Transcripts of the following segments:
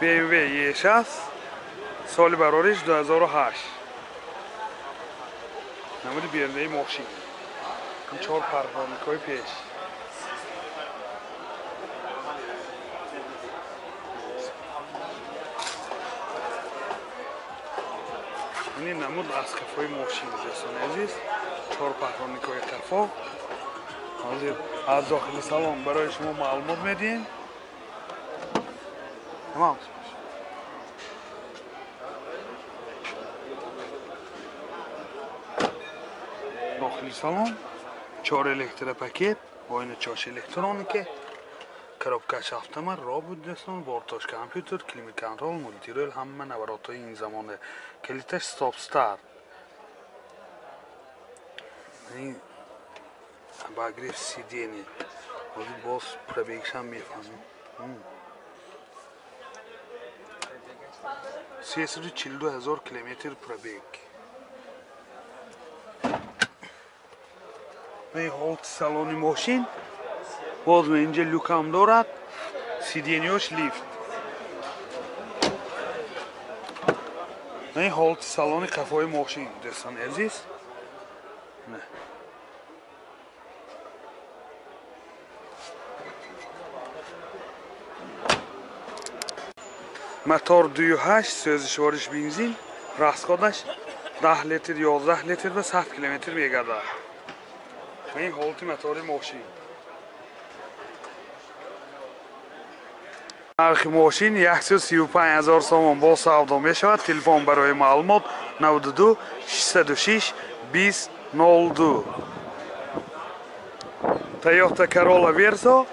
BMW E6 соли барориш 2008. Намуди берунаи мошин. Ин чор парроникҳои пеш. Ин намуд аз қафои мошин дӯстони азиз. Чор парроникҳои қафо. Ҳозир аз дохили салон барои шумо маълумот медиҳем. Тамом. Дохили салон чор электропакет, оина чош электроника, коробкаш автомат, робот дӯстон, бортош компютер, климат контрол, мультирол, ҳама наворотҳои ин замона. Калиташ стоп старт. Ин обогрев сидений. Ҳозир боз пробегшам мефаҳмем. 342 ҳазор километр пробег. Ин ҳолати салони мошин. Боз инҷа люкам дорад, сиденьёш лифт. Ин ҳолати салони қафои мошин дӯстони азиз. Мотор 2.8, сӯзишвориш бензин, расходаш 10 литр, 11 литр ва 100 километр мегардад. Ин ҳолати мотори мошин. Нархи мошин 135 ҳазор сомон бо савдо мешавад. Телефон барои маълумот 92 606 20 02. Toyota Corolla Verso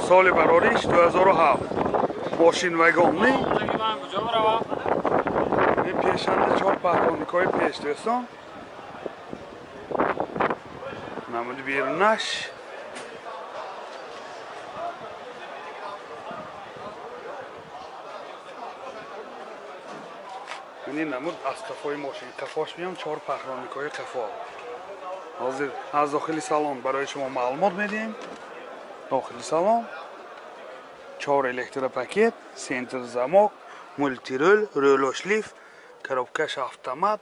соли барориш 2007. Мошин вагонни. Ин пешанда чор паҳлоникҳои пеш дӯстон. Намуди берунаш. Ин намуд аз қафои мошин. Қафош меям чор паҳлоникҳои қафо. Ҳозир аз дохили салон барои шумо маълумот медиҳем. Дохили салон чор электропакет, центр замок, мультирул, рӯлош лифт, коробкаш автомат.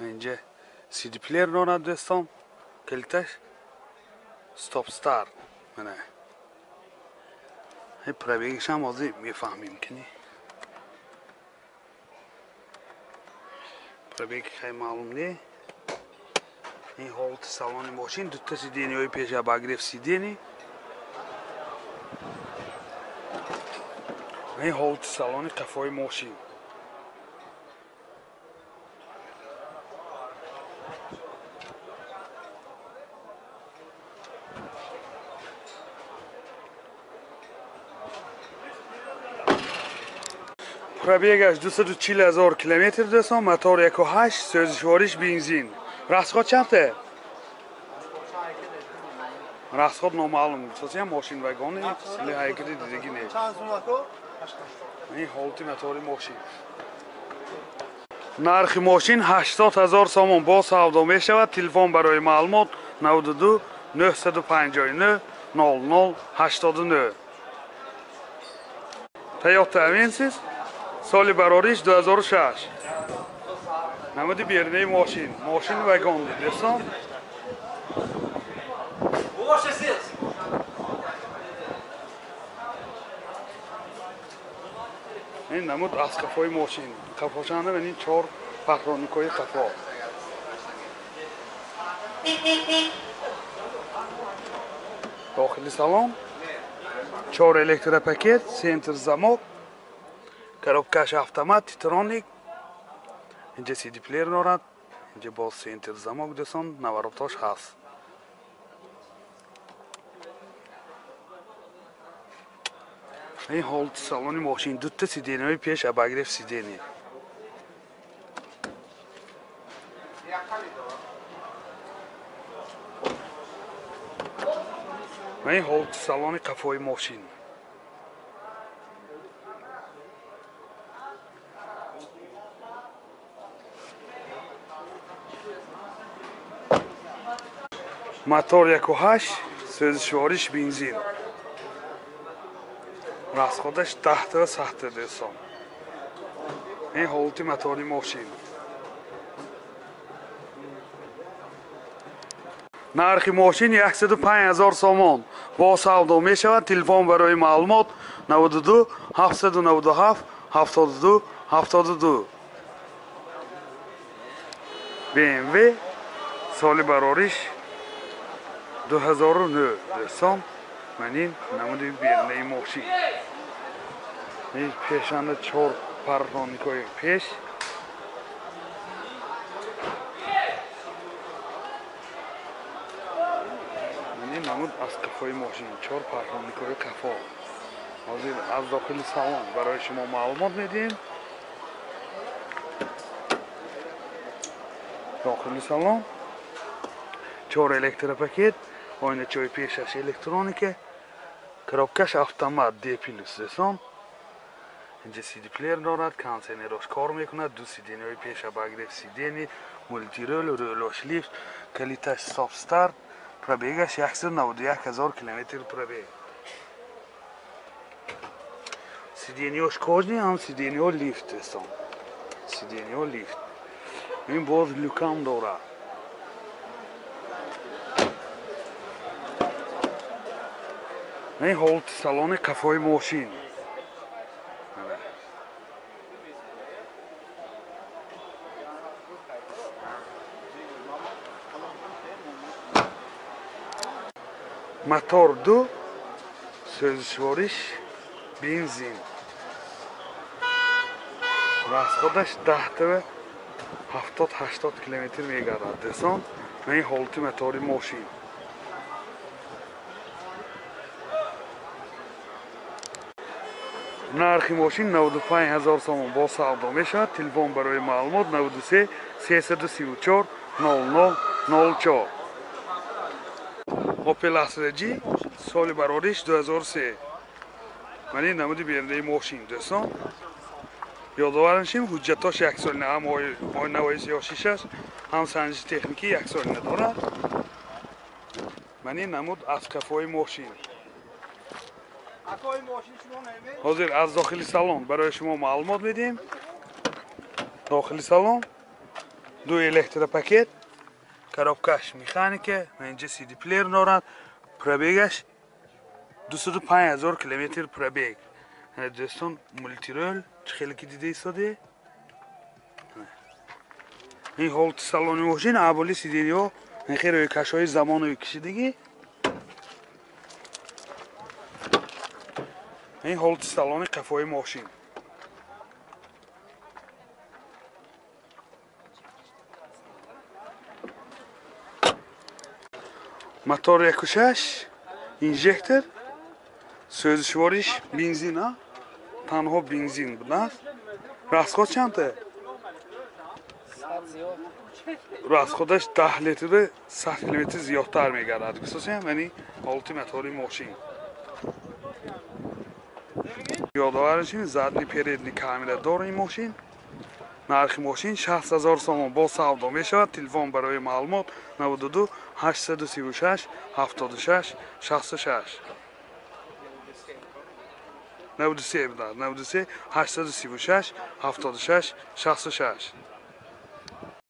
Инҷа CD плеер дорад дӯстон. Калиташ стоп старт. Мана. Ин пробегашам ҳозир мефаҳмем ки пробег хай маълум не. Ин ҳолати салони мошин, дута сиденьҳои пеш обогрев сидений. Ин ҳолати салони қафои мошин. Пробегаш 240 ҳазор километр дӯстон, мотор 1.8, сӯзишвориш бензин. Расход чанд? Расход номаълум. Сосиям мошин вагони, ли ҳайкати дидагӣ не. Ин ҳолати мотори мошин. Нархи мошин 80 ҳазор сомон бо савдо мешавад. Телефон барои маълумот 92 959 00 89. Toyota Avensis соли барориш 2006. Намуди берунаи мошин. Мошин вагонни дӯстон. Ин намуд аз қафои мошин. Қафошанда ин чор паҳлоникҳои қафо. Дохили салон чор электропакет, центр замок, коробкаш автомат, титроник. Инҷа CD плеер дорад. Инҷа боз центр замок дӯстон, наворотош ҳаст. Ин ҳолати салони мошин, дута сиденьҳои пеш обогрев сидений. Ин ҳолати салони қафои мошин. Мотор 1.8, сӯзишвориш бензин. Расходаш 10 сахта дӯстон. Ин ҳолати мотори мошин. Нархи мошин 105 000 сомон. Бо савдо мешавад. Телефон барои маълумот 92 797 72 72. BMW соли барориш 2009 дӯстон. Ман ин намуди берунаи мошин. Ин пешанда 4 парроникҳои пеш. Ман ин намуд аз қафои мошин 4 парроникҳои қафо. Ҳозир аз дохили салон барои шумо маълумот медиҳем. Дохили салон 4 электропакет, оиначаҳои пешаш электроника, коробкаш автомат D плюс дӯстон. Инҷа CD плеер дорад, кондиционерош кор мекунад, ду сиденьяҳои пеша обогрев сиденья, мультирул, рулош лифт, калиташ стоп старт, пробегаш 191 000 километр пробег. Сиденьяш кожаный, ҳам сиденьяҳо лифт дӯстон. Сиденьяҳо лифт. Ин боз люкам дорад. Ин ҳолати салони қафои мошин. Мотор 2, сӯзишвориш бензин. Расходаш 10 70-80 километр мегардад дӯстон. Ин ҳолати мотори мошин. Нархи мошин 95 000 сомон бо савдо мешавад. Телефон барои маълумот 93 334 00 04. Opel Astra G соли барориш 2003. Ман ин намуди берунаи мошин дӯстон. Ёдовар мешем ҳуҷҷатош як солина, ҳам оинаҳои сиёҳшишаш, ҳам санҷиши техникӣ як солина дорад. Ман ин намуд аз қафои мошин. Ҳозир аз дохили салон барои шумо маълумот медиҳем. Дохили салон ду электропакет, коробкаш механика, инҷа CD плеер дорад, пробегаш 205 000 километр пробег. Дӯстон, мультирул чӣ хеле ки дида истоде. Ин ҳолати салони мошин, аболи сиденьяҳо хеле рӯйкашҳои замонави кишидагӣ. Ин ҳолати салони қафои мошин. Мотор 1.6, инжектор, сӯзишвориш бензин, танҳо бензин будааст. Расход чанд? Расходаш 10 литр 100 километр зиёдтар мегардад. Хусусан яъне ҳолати мотори мошин. Ёдовар мешем задний передний камера дор ин мошин. Нархи мошин 60 000 сомон бо савдо мешавад. Телефон барои маълумот 92 836 76 66. 93 93 836 76 66.